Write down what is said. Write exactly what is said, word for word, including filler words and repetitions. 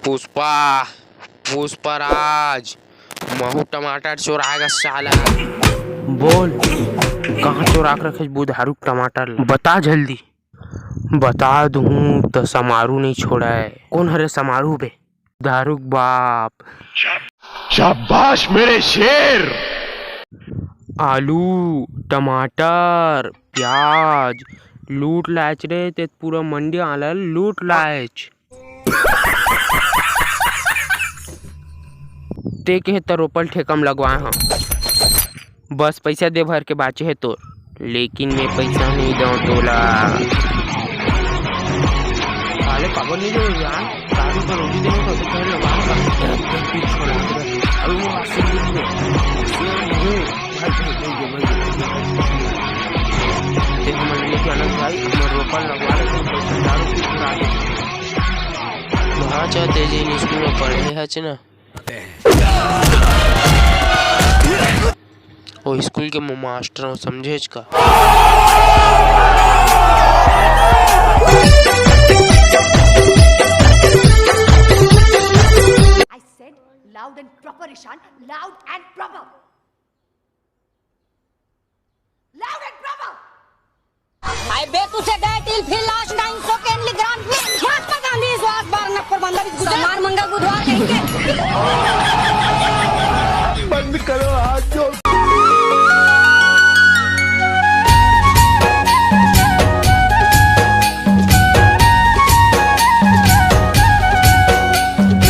पुष्पा, पुष्पराज, महू टमाटर चोराएगा साला। बोल, कहाँ चोरा के रखे बुधारू टमाटर ला? बता जल्दी। बता दूँ त समारू नहीं छोड़े। कौन हरे समारू बे? दारू के बाप। शाबाश मेरे शेर। आलू, टमाटर, प्याज लूट लायच रे, ते पूरा मंडी आला लूट लायच। ते के त रोपल ठेका म लगवाए हंव। बस पैसा दे भर के बाचे हे तोर, लेकिन मैं पैसा नहीं दंव तोला। साले काबर नहीं दे यार? दारू पर रोटी देने को तो घर लगा होगा। पीछे छोड़ा दे। अभी वो आशीर्वाद दे। ये मुझे भाई, भाई, भाई, भाई, भाई। ते हमर लेके आनंद भाई, हमर रोपल लगवा ले, तुम पैसा दारू पी छुड़ा दे। वहाँ चाहते जिन स्कूल में पढ़े हच ना, ओ स्कूल के मो-, मास्टर हो, समझेच का? I said loud and proper, Ishan. Loud and proper. Loud and proper. हाय बे, तुझे गए टील फिर लास्ट टाइम सो कैन ली ग्रांड में। महात्मा गांधी इस वास बार नक्कर बंदा भी गुजर। समार मंगा बुधवार कहीं के।